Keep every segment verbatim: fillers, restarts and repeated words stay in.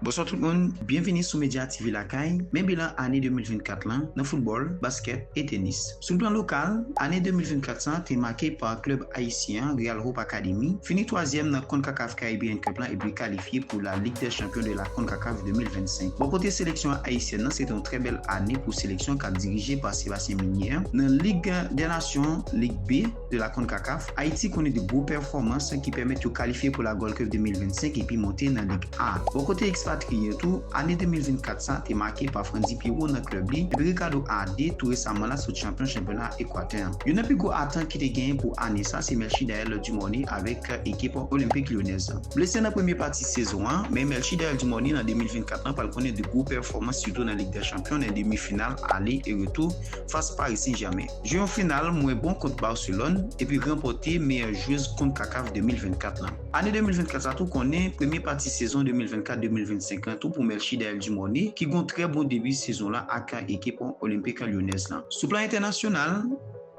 Bonswa tout moun, byenvini sou Media T V Lakay. Men bilan ane de mil vennkat lan nan foutbòl, baskèt e tenis. Sou plan lokal, ane de mil vennkat sa a te make pa klèb ayisyen an, Real Hope Academy, fini twazyèm nan CONCACAF Caribbean Cup lan epi kalifye pou la Ligue des Champions de la CONCACAF de mil vennsenk. Bò kote seleksyon ayisyèn nan, se te yon trè bèl ane pou seleksyon k ap dirije pa Sébastien Meunier an. Nan Ligue des Nations, Ligue B de la CONCACAF, Ayiti konnen de gwo pèfòmans ki pèmèt yo kalifye pou la Gold Cup de mil vennsenk epi monte nan Lig A. Bò kote ekspatriye yo tou, ane de mil vennkat sa a te make pa Frandy Pierrot nan klèb li, epi Ricardo Arde tou resaman la sot chanpyon chanpyona Ekwatè an. Youn nan pi gwo atant ki te genyen pou ane sa a se Melchidaël Dumornay avèk ekip Olympique Lyonnais lan. Blese nan premye pati sezon an, men Melchidaël Dumornay nan de mil vennkat lan pral konnen de gwo pèfòmans, sitou nan Lig dè Chanpyon, nan demi final ale e retou fas Paris Saint-Germain. Jwe yon final mwen bon kont Barcelone epi ranpòte meyè jwez CONCACAF de mil vennkat lan. Ane de mil vennkat sa tou konnen premye pati sezon de mil vennkat de mil vennsenk lan tou pou Melchidaël Dumornay, ki gon trè bon debi sezon la ak ekip Olympique Lyonnais lan. Sou plan entènasyonal,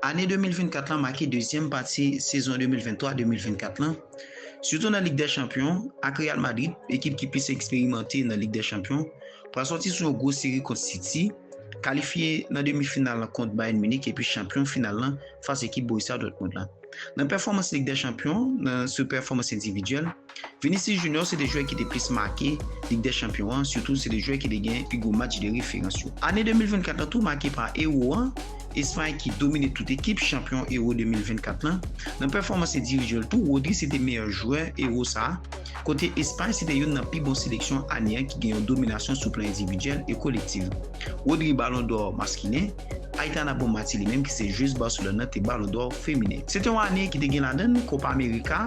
ane de mil vennkat lan make dezyèm pati sezon de mil venntwa de mil vennkat lan, sitou nan Lig dè Chanpyon ak Real Madrid, ekip ki plis eksperimante nan Lig dè Chanpyon, pral sòti sou yon gwo seri kont City, kalifye nan demi final kont Bayern Munich epi chanpyon final lan fas ekip Borussia Dortmund lan. Nan pèfòmans Lig dè Chanpyon, nan sou pèfòmans endividyèl, Vinicius Junior se te jwè ki te plis make Lig dè Chanpyon an, sitou se te jwè ki te gen pi gwo match de referans yo. Ane de mil vennkat lan tou make pa Euro an, Espay ki domine tout ekip chanpyon Euro de mil vennkat lan. Nan pèfòmans endividyèl tou, Rodri se te meyè jwè Euro sa a, kote Espay se te youn nan pi bon seleksyon ane an ki gen yon dominasyon sou plan endividyèl e kolektif. Rodri Balon dò maskinen, Aitana Bonmati li menm ki se jwez Barcelone nan te Balon dò feminen. Se te yon ane ki te gen ladan l Copa America,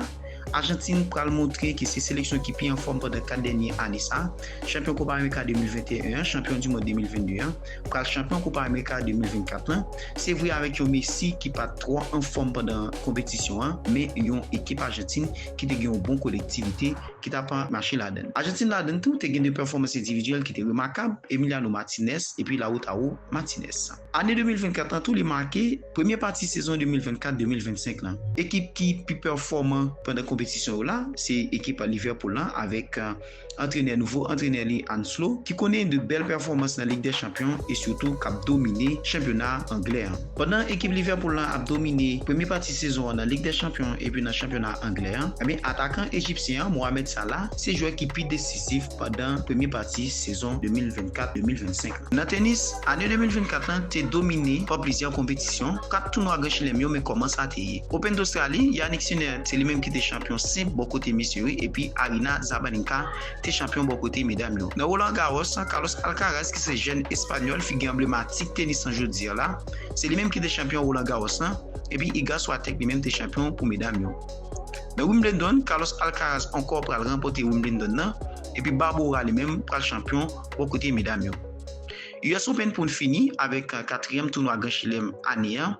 Ajantin pral montre ke se seleksyon ki pi anfòm pandan kat dènye ane sa a. Chanpyon Copa America de mil venteyen an, chanpyon di mond de mil vennde an, pral chanpyon Copa America de mil vennkat lan. Se vre avèk yon Messi ki pa t twò anfòm pandan konpetisyon an, men yon ekip Ajantin ki te gen yon bon kolektivite ki t ap mache ladan l. Ajantin ladan l tou te gen de pèfòmans endividyèl ki te remakab, Emiliano Martinez epi Lautaro Martinez. Ane de mil vennkat lan tou, li make premye pati sezon de mil vennkat de mil vennsenk lan. Ekip ki pi pèfòman pandan konpetisyon yo la, se ekip Liverpool lan avèk, euh, antrenè, nouvo antrenè li Arne Slot, ki konnen de bèl pèfòmans nan Lig dè Chanpyon e sitou k ap domine chanpyona anglè an. Pandan ekip Liverpool lan ap domine premye pati sezon an nan Lig dè Chanpyon epi nan chanpyona anglè an, ebyen, atakan ejipsyen an, Mohamed Salah, se jwè ki pi desizif pandan premye pati sezon de mil vennkat de mil vennsenk lan. Nan tenis, ane de mil vennkat lan te domine pa plizyè konpetisyon, kat tounwa Gran Chelèm yo, men kòman sa te ye. Open d'Australie, Jannik Sinner se li menm ki te chanpyon senp bò kote mesye yo, epi Aryna Sabalenka te chanpyon bò kote medam yo. Nan Roland Garros, Carlos Alcaraz, ki se jèn espanyòl, figi anblematik tenis lan jodi a la, se li menm ki te chanpyon Roland Garros lan, epi Iga Swiatek li menm te chanpyon pou medam yo. Nan Wimbledon, Carlos Alcaraz ankò pral ranpòte Wimbledon nan, epi Barbora li menm pral chanpyon bò kote medam yo. U S Open pou n fini avèk, euh, katriyèm tounwa Gran Chelèm ane an,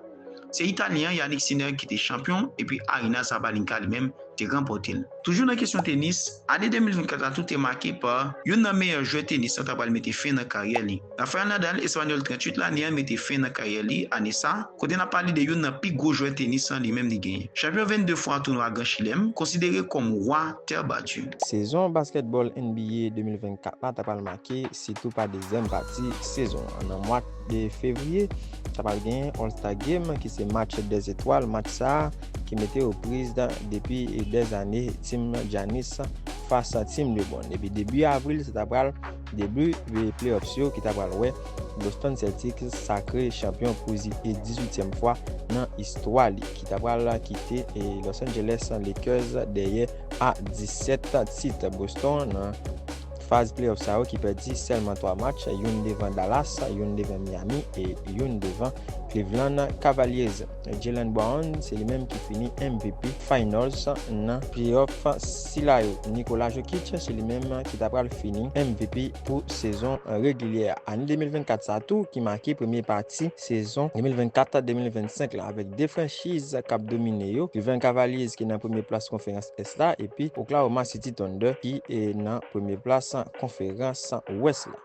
se Italyen an Jannik Sinner ki te chanpyon, epi Aryna Sabalenka li menm te ranpòte l. Toujou nan kesyon tenis, ane de mil vennkat la tou te make pa youn nan meyè jwè tenis lan ta pral mete fen nan karyè li. Rafael Nadal, Espanyòl tranntuit lane an, mete fen nan karyè li ane sa, kote n ap pale de youn nan pi gwo jwè tenis lan li menm li genyen. Chanpyon vennde fwa tounwa Gran Chelèm, konsidere kòm wa tè batye. Sezon baskètbòl N B A de mil vennkat la ta pral make sitou pa dezyèm pati sezon an. Nan mwa de fevriye, ta pral gen All Star Game ki se match dè zetwal. Match sa a ki mete o priz depi dèzane, tim Giannis fas a tim LeBron. Epi debi avril, se ta pral debi playoffs yo ki ta pral wè Boston Celtics sakre chanpyon pou dizuityèm fwa nan istwa li, ki ta pral kite, e, Los Angeles Lakers dèyè a disèt tit. Boston nan faz playoff sa yo ki pèdi sèlman twa match, youn devan Dallas, youn devan Miami e youn devan Cleveland Cavaliers. Jaylen Brown se li menm ki fini M V P Finals nan playoff sila yo. Nikola Jokic se li menm ki ta pral fini M V P pou sezon regilyè a. Ane de mil vennkat sa tou ki make premye pati sezon de mil vennkat de mil vennsenk la, avèk de franchiz k ap domine yo. Cleveland Cavaliers ki nan premye plas konferans Ès la, epi Oklahoma City Thunder ki, e, nan premye plas konferans Wès la.